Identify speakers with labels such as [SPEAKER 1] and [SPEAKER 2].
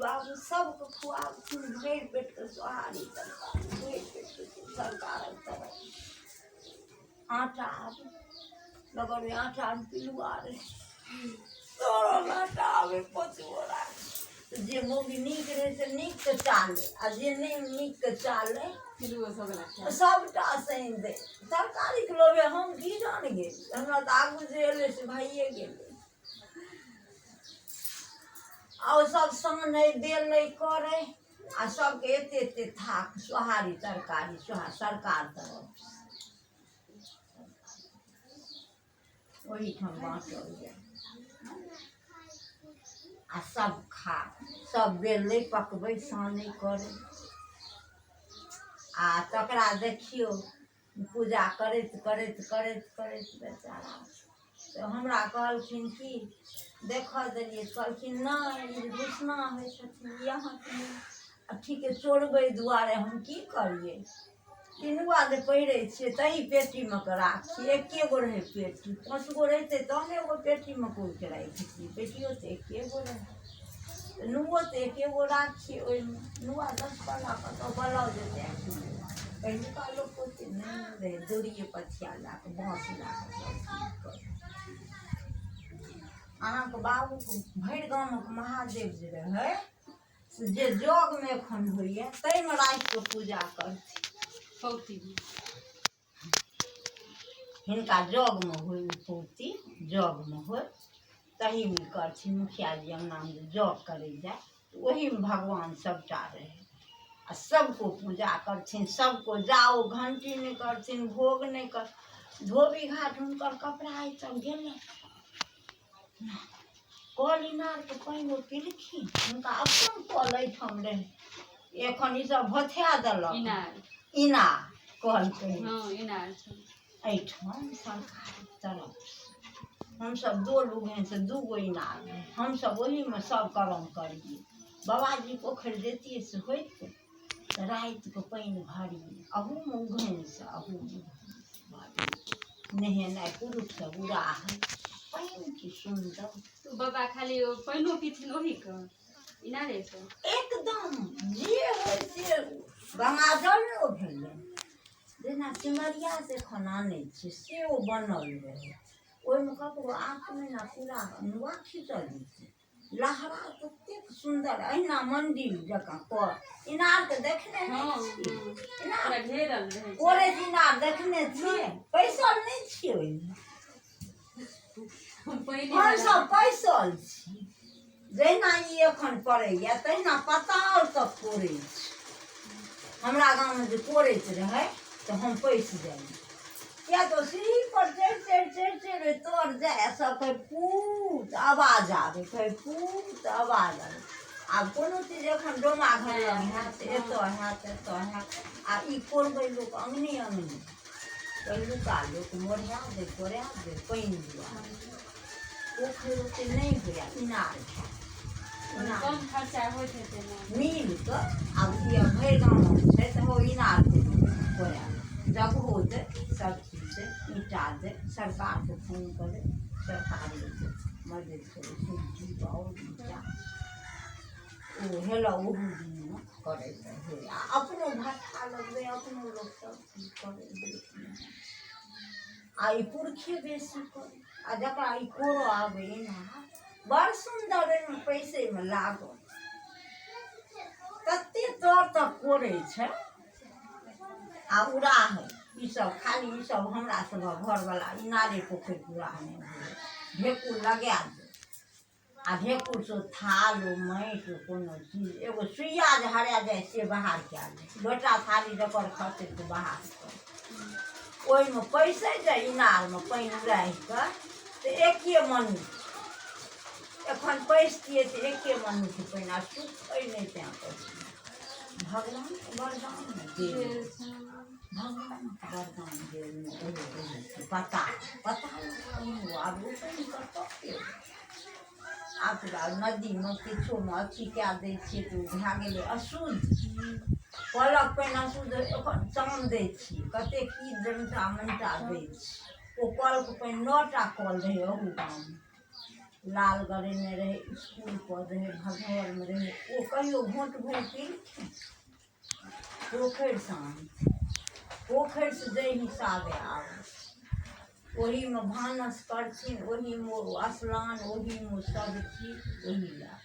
[SPEAKER 1] बाबू सबके खुआबथिन भरि पेटके सोहारी तरकारी, भरि पेटके सरकारक तरफ। आटा आबै, मगर ओहि आटामे पिलुआ रहै, सड़ल आटा आबै 5 बोरा। जे मौगी नीक रहै से नीकके चालै, आ जे नहि नीकके चालै सबटा सैन दै। तरकारीके लोभे हम की जान गेल, हमरा तऽ आगू जे एलै से भइए गेलै। आ ओ सब सानै बेलै करै, आ सबके एते एते थाक सोहारी तरकारी सोहा सरकार तरफ ओहिठाम बाँटल जाय, आ सब खा, सब बेलै पकबै सानै करै। आ तकरा देखियौ पूजा करैत करैत करैत करैत बेचारा। तऽ हमरा कहलखिन कि देखऽ देलियै, कहलखिन नहि ई घुसना होइ छथिन ई अहाँके नहि। आ ठीके चोरबै दुआरे हम की करियै, तीनुआ जे पहिरै छियै तही पेटीमे कऽ राखियै। एके गो रहै पेटी, 5 गो रहितै तहन एगो पेटीमे कोइके राखितियै, पेटियो तऽ एके गो रहै, नुओ तऽ एके गो राखियै। ओहिमे नुआ 10 पल्ला कतऽ ब्लाउज एते पहिलुका लोक ओते नहि रहै, डोरिये पथिया लए कऽ बाँस लए कऽ सब चीज करै। अहाँके बाबूके भरि गामक महादेव जे रहै से जे जगमे एखन होइए ताहिमे राखि कऽ पूजा करथिन।
[SPEAKER 2] पौती
[SPEAKER 1] हिनका जगमे होय, पौती जगमे होय तहीमे करथिन। मुखिया जी अङ्गनामे जे जग करै जाय ओहीमे भगवान सबटा रहै, आ सबको पूजा करथिन, सबको जाओ घंटी नहि करथिन, भोग नहि कर। धोबी घाट हुनकर कपड़ा आइ तक गेलै, कल इनारके पानि ओ पीलखिन, हुनका अपन कल एहिठाम रहै। एखन ई सब भोथिया देलक
[SPEAKER 2] इनार,
[SPEAKER 1] इनार कल कहै
[SPEAKER 2] इनार
[SPEAKER 1] एहिठाम सरकार तरफ हमसब 2 लोग हैं से 2 गो इनार रहै, हमसब ओहीमे सब करम करियै। बाबाजी पोखरि जैतियै से होइतै तऽ रातिके पानि भरियै, अहूमे उघैनसँ अहूमे भरियै। नहेनाइ पुरुष सब उड़ाहै, पानि की सुन्दर।
[SPEAKER 2] बाबा खाली पानिओ पीथिन ओहीके इनारेसँ
[SPEAKER 1] एकदम जे होइ से गंगाजल ने भेलै। जेना सिमरियासँ एखन आनै छियै से ओ बनल रहै, ओहिमे ककरो 8 महीना पूरा नुआ खींचल जेतै। लहरा ततेक सुन्दर अहिना मन्दिर जकाँ कर इनारके देखने नहि छियै, इनार
[SPEAKER 2] घेरल रहै,
[SPEAKER 1] कोरे इनार देखने छियै, पैसल नहि छियै ओहिमे, हमसब पैसल छी। जहिना ई एखन पड़ैया तहिना पताल तक कोरै छै। हमरा गाममे जे कोरैत रहै तऽ हम पैसि जाइए, किया तऽ सीढ़ी पर चढ़ि चढ़ि चढ़ि चढ़ि तर जाय, आ सब कहै पूत आवाज आबै, कहै पूत आवाज आबै। आब कोनो चीज एखन डोमा घर लग हैत, एतऽ हैत, एतऽ हैत। आ ई कोरबै लोक अङ्गने अङ्गने, पहिलुका लोक मोढ़ा दै कोरा दै पानि दुआरे। पोखरि ओते नहि होइए, इनार खायत
[SPEAKER 2] कम खर्चा होइत हेतै ने
[SPEAKER 1] मिल कऽ। आब ई भरि गामक छै तऽ हो इनार कोरा जगहो दै, सब चीज दै, ईंटा दै, सरकारके फोन करै, सरकार मदद करै, सब्जी बाउल ईंटा ओ हेलऽ ओहू दिनमे करैत होइ। आ अपनो भट्ठा लगबै, अपनो लोक सब चीज करै। आ ई पुरखे बेसी करै, आ जकरा ई कोरऽ आबै इनार बड़ सुन्दर, ओहिमे पैसैमे लागल तते तर तक कोरै छै आ उड़ाहै। ई सब खाली ई सब हमरा सबक घरवला इनारे पोखरि उड़ाह नहि होइ, ढेकुर लगा दे, आ ढेकुरसँ थाल ओ माटि कोनो चीज एगो सुइया जे हरा जाइ से बाहर कए लै, लोटा थाली जकर खसै से बाहर कऽ ओहिमे पैसै जे इनारमे पानि उड़ाहि कऽ तऽ एके मनुख एखन पैसतियै तऽ एके मनुख पानि आ सुखै नहि। तैँ कहै भगवानके वरदान देल, भगवानके वरदान देल। पता पता आब ओ पानि कतऽ आब तऽ नदीमे किछोमे अथी कए दै छियै तऽ ओ भए गेलै अशुद्ध। कलक पानि अशुद्ध एखन चाम दै छियै, कतेक की जमटा ममटा दै छियै। ओ कलके पानि 9 टा कल रहै अहू गाममे, लाल गड़ेने रहै, इसकुल पर रहै, भगौरमे रहै। ओ कहियो घोँट भरि पीलखिन? पोखरिसँ आनथिन, पोखरिसँ जाहि हिसाबे आबै ओहीमे भानस करथिन, ओहीमे ओ स्नान, ओहीमे सब चीज, ओही लए।